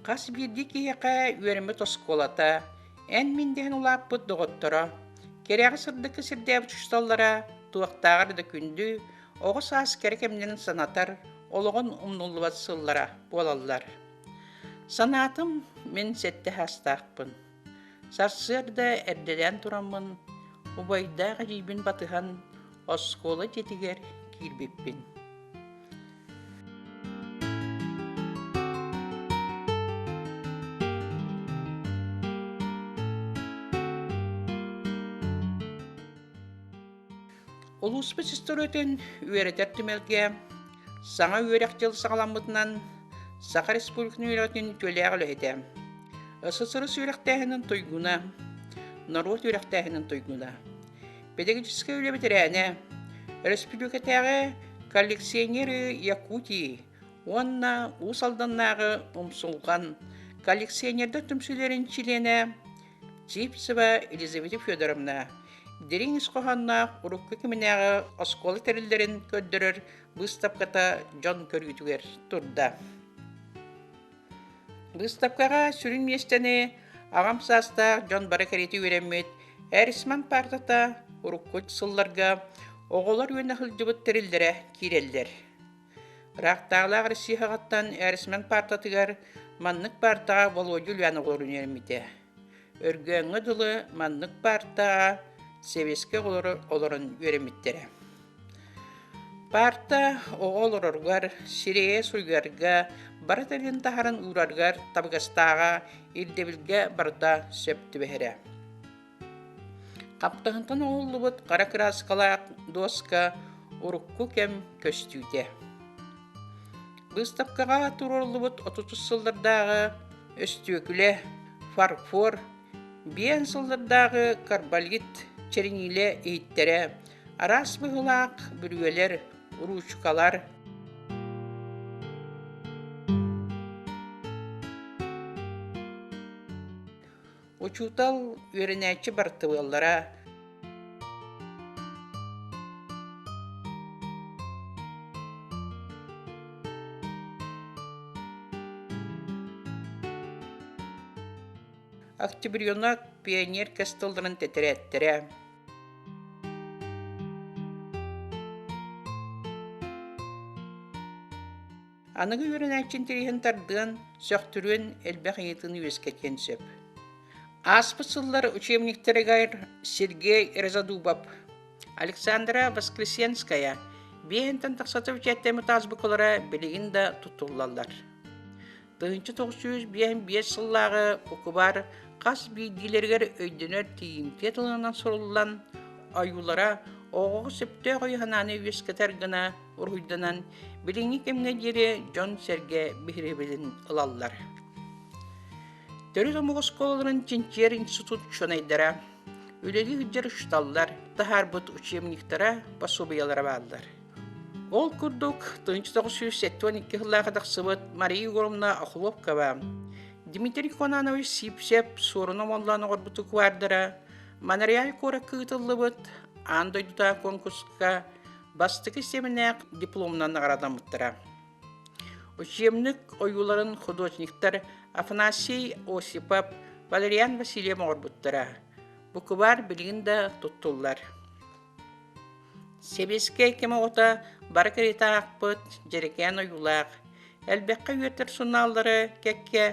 Хас биирдии киһиэхэ үөрэммит оскуолата, эн-мин дэһэн улааппыт доҕотторо, кэрэҕэ сырдыкка сирдээбит учууталлара туохтааҕар да күндү, оҕо саас кэрэ кэмнэрин санатар, олоҕун умнуллубат сыллара буолаллар. Санаатым мин сэттэ саастаахпын. Сарсыарда эрдэлээн тураммын, убайдаах эдьиийбин батыһан оскуола дьиэтигэр киирбиппин. Улууспут историятын үөрэтэр түмэлгэ саҥа үөрэх дьыл саҕаламмытынан Саха Республикатын үөрэҕин үтүөлээх үлэһитэ, СССР үөрэхтээһинин туйгуна, норуот үөрэхтээһинин туйгуна, педагогическай үлэ бэтэрээнэ, өрөспүүбүлүкэтээҕи коллекционеры Якутии уонна Уус Алданнааҕы умсулҕан коллекционердар түмсүүлэрин чилиэнэ Сивцева Елизавета Федоровна дириҥ ис хоһоонноох урукку кэминээҕи оскуола тэриллэрин көрдөрөр быыстапката дьон көрүүтүгэр турда. Быыстапкаҕа сүрүн миэстэни аҕам саастаах дьон бары кэриэтэ үөрэммит Эрисман паартата урукку сылларга оҕолор үөнэ сылдьыбыт тэриллэрэ киирэллэр. Ыраахтааҕылаах Россияҕыттан Эрисман паартатыгар маннык паартаҕа Володя Ульянов олорон үөрэммитэ. Өргөөҥҥө дылы маннык паартаҕа сэбиэскэй оҕолоро олорон үөрэммиттэрэ. Паарта оҕо олороругар, сирэйэ суруйарга, бары тэрилин таһарын уурарыгар табыгастааҕа ирдэбилгэ барыта сөп түбэһэрэ. Хаптаһынтан оҥоһуллубут хара кырааскалаах дуоска урукку кэм көстүүтэ. Быыстапкаҕа туруоруллубут отутус сыллардааҕы өстүөкүлэ, фарфор, биэн сыллардааҕы карболит чэриниилэ иһиттэрэ, араас быһыылаах бүрүөлэр, уруучукалар, Учуутал, үөрэнээччи бартыбыаллара Октябренок пионер кэс тылларын тэтэрээттэрэ Аныгы үөрэнээччи интэриэһин тардыан, сөхтүрүөн, элбэх ыйытыыны үөскэтиэн сөп. Ааспыт сыллар учебниктарыгар Сергей Резодубов, Александра Воскресенская биэһинтэн тахсата бэчээттэммит азбукалара билигин да туттуллаллар. 1955 сыллааҕы букубаар хас биирдиилэригэр өйдөнөр тиийимтиэ тылынан суруллан, ойуулара оҕоҕо сөптөөх өйү-санааны үөскэтэр гына уруһуйданан, билиҥҥи кэмҥэ диэри дьон-сэргэ биһирэбилин ылаллар. Төрүт омук оскуолаларын чинчийэр институт учуонайдара, үлэлии сылдьар учууталлар таһаарбыт учебниктара, пособиелара бааллар. Ол курдук, 1972 сыллаахха тахсыбыт Мария Егоровна Охлопкова, Дмитрий Конанович Сивцев суоруна омоллоон оҥорбут буквардара Монреаль куоракка ыытыллыбыт аан дойдутааҕы конкурска бастакы сиэмэнээх дипломунан наҕараадаммыттара. Учебник ойууларын художниктар Афанасий Осипов, Валериан Васильев оҥорбуттара. Букубаар билигин да туттуллар. Сэбиэскэй кэм оҕото бары кэриэтэ аахпыт дьэрэкээн ойуулаах, элбэххэ үөрэтэр сурунааллары кэккэ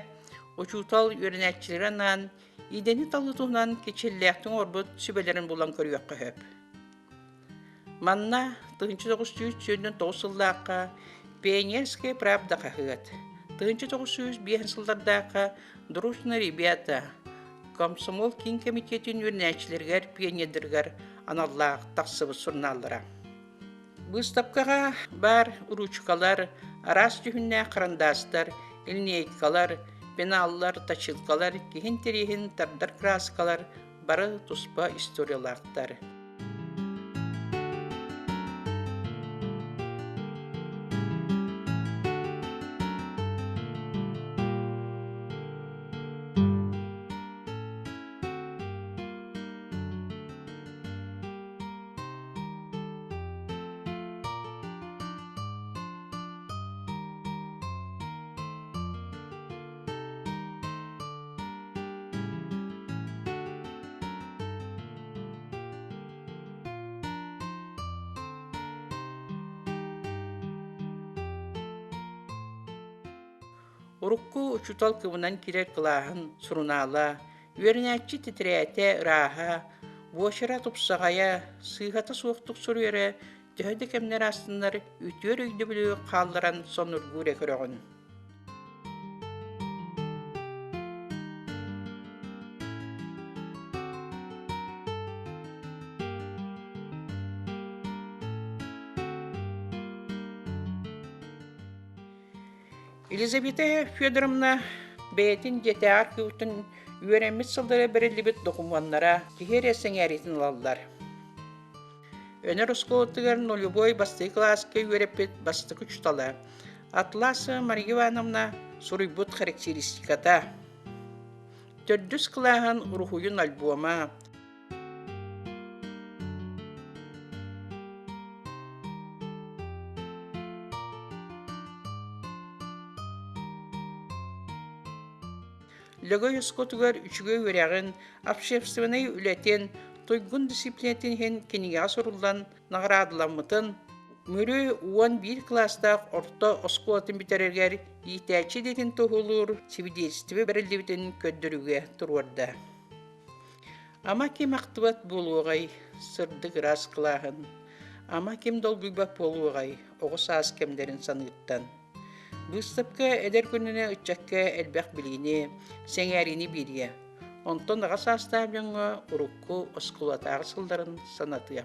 учуутал үөрэнээччилэрэ анаан идэни талыы туһунан кичэллээхтик оҥорбут сүбэлэрин булан көрүөххэ сөп. Манна 1999 сыллаахха «Пионерская правда» хаһыат, 1905 сыллардаахха «Дружные ребята» Комсомол киин кэмитиэтин үөрэнээччилэригэр, пионердарыгар аналлаах тахсыбыт сурунааллара. Быыстапкаҕа баар уруучукалар, араас дьүһүннээх харандаастар, линейкалар, пеналлар, точилкалар, киһи интэриэһин тардар кырааскалар бары туспа историялаахтар. Урукку учуутал кыбынан киирэр кылааһын сурунаала, үөрэнээччи тэтэрээтэ ырааһа, буочара тупсаҕайа, сыыһата суохтук суруйара төһө да кэмнэр аастыннар үтүөр өйдөбүлү хаалларан сонургуу эрэ көрөҕүн. Елизавета Федоровна бэйэтин дьиэтээҕи архыыбыттан үөрэммит сыллара бэриллибит докумуоннара киһи эрэ сэҥээриитин ылаллар. Өнөр оскуолатыгар нулевой бастакы кылааска үөрэппит бастакы учуутала Атласова Мария Ивановна суруйбут характеристиката. Төрдүс кылааһын уруһуйун альбома. Лөгөй оскуолатыгар үчүгэй үөрэҕин, общественнай үлэтин, туйгун дисциплинатын иһин кинигэҕэ суруллан наҕараадаламмытын, Мүрү 11 кылаастаах орто оскуолатын бүтэрэригэр иитээччи идэтин туоһулуур сибидиэнистибэ бэриллибитин көрдөрүүгэ туруорда. Ама ким ахтыбат буолуоҕай сырдык ыраас кылааһын, ама ким долгуйбат буолуоҕай оҕо саас кэмнэрин саныыртан. Быыстапка эдэр көнүнэ ыччакка элбэх билиини, сэҥээриини биэриэ. Онтон аҕа саастаах дьоҥҥо урукку оскуолатааҕы сылларын санатыа.